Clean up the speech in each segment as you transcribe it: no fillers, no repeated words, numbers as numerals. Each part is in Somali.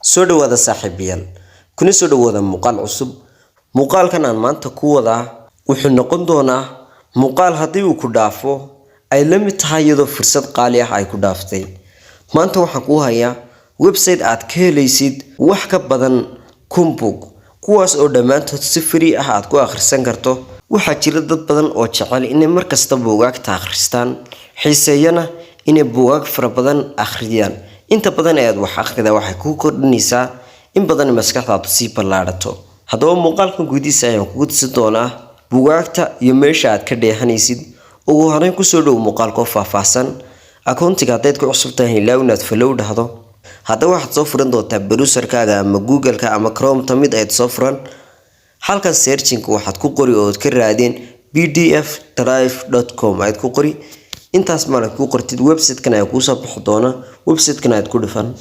Soo dhawaada saaxiibayaal, kuna soo dhawaada muuqaal cusub. Muuqaalkan aan maanta ku wadaa wuxuu noqon doonaa muuqaal haddii uu ku dhaafo ay la mid tahay iyadoo fursad qaali ah ay ku dhaaftay. Maanta waxaan kuu hayaa website aad ka helaysid wax ka badan 1000 buug, kuwaas oo dhammaantood si free ah aad ku akhrisan karto. Waxaa jira dad badan oo jecel inay markasta buugaagta akhristaan, xiiseeyana inay buugaag fara badan akhriyaan. Inta badan ee aad wax akhrida waxay kuu kordhinaysaa in badan maskaxdaadu sii ballaadhato. Haddaba muuqaalkan gudihiisa ayaan kugu tusi doonaa buugaagta iyo meesha aad ka dheehanaysid. Ugu horreyn kusoo dhow muuqaalkoo faahfaahsan. Akoontiga haddayd ku cusub tahay, ilaa inaad follow dhahdo. Haddaba waxaad soo furan doontaa browserkaaga ama Google-ka ama Chrome-ta, mid ayd soo furan. Halkan searching-ka waxaad ku qori ood ka raadin pdfdrive.com ayaad ku qori. Intaas maalin ku qortid, website-kan ayaa kuusoo bixi doona. Website-kan ayaad ku dhufan.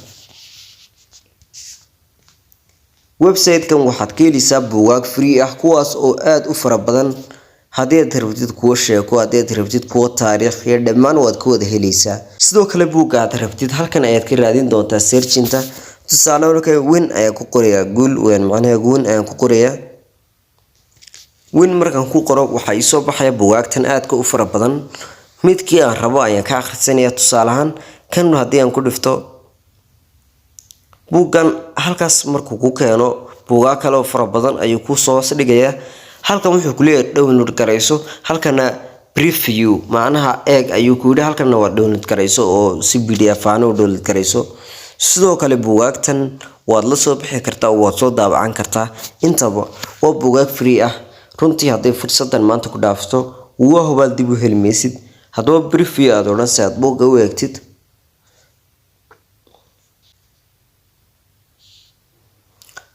Website-kan waxaad ka heleysaa buugaag free ah, kuwaas oo aada u fara badan. Haddii aad rabtid kuwo sheeko, haddii aad rabtid kuwo taariikh iyo dhammaan, waad ka wada heleysaa. Sidoo kale buugga aad rabtid halkan ayaad ka raadin doontaa searching-ta. Tusaale marka "win" ayaan ku qorayaa, guul weyn macnaheedu, "win" ayaan ku qorayaa. "Win" markaan ku qoro, waxaa iisoo baxaya buugaagtan aadka u fara badan. Midkii aan rabo ayaan ka akhrisanaya. Tusaale ahaan kan haddii aan ku dhifto, buuggan halkaas markuu ku keeno, buugaag kale oo fara badan ayuu kusoo hoos dhigayaa. Halkan wuxuu kuleeyahay download garayso, halkana preview, macnaha eeg ayuu ku yidhi, halkana waa download garayso oo si PDF ahaan u download garayso. Sidoo kale buugaagtan waad la soo bixi kartaa oo waad soo daabacan kartaa. Intaba waa buugaag free ah. Runtii hadday fursadan maanta ku dhaafto, waa hubaal dib u heli maysid. Haddaba preview aad odhan si aad buugga u eegtid.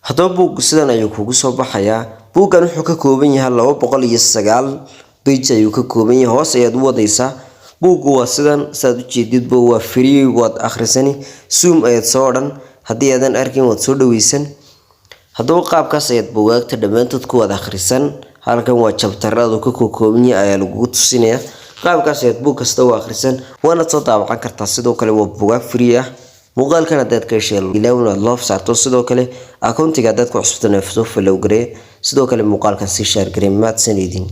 Haddaba buuggu sidan ayuu kugu soo baxayaa. Buuggan wuxuu ka kooban yahay 209 page ayuu ka kooban yahay. Hoos ayaad u wadaysaa. Buuggu waa sidan saad ujeedidba, waa free, waad akhrisani. Zoom ayaad soo odhan haddii aadan arkin, waad soo dhaweysan. Haddaba qaabkaas ayaad buugaagta dhammaantood ku wada akhrisan. Halkan waa chapter-adu ka kooban yahay ayaa lagugu tusinaya. Qaabkaas ayaad buug kasta u akhrisan, waanaad soo daabacan kartaa. Sidoo kale waa buugaag free ah. Muuqaalkan haddaad ka heshay, ilaaw inaad love saarto. Sidoo kale akoontiga haddaad ku cusubtana, soo follow garee. Sidoo kale muuqaalkan sii share garee. Mahadsan idin.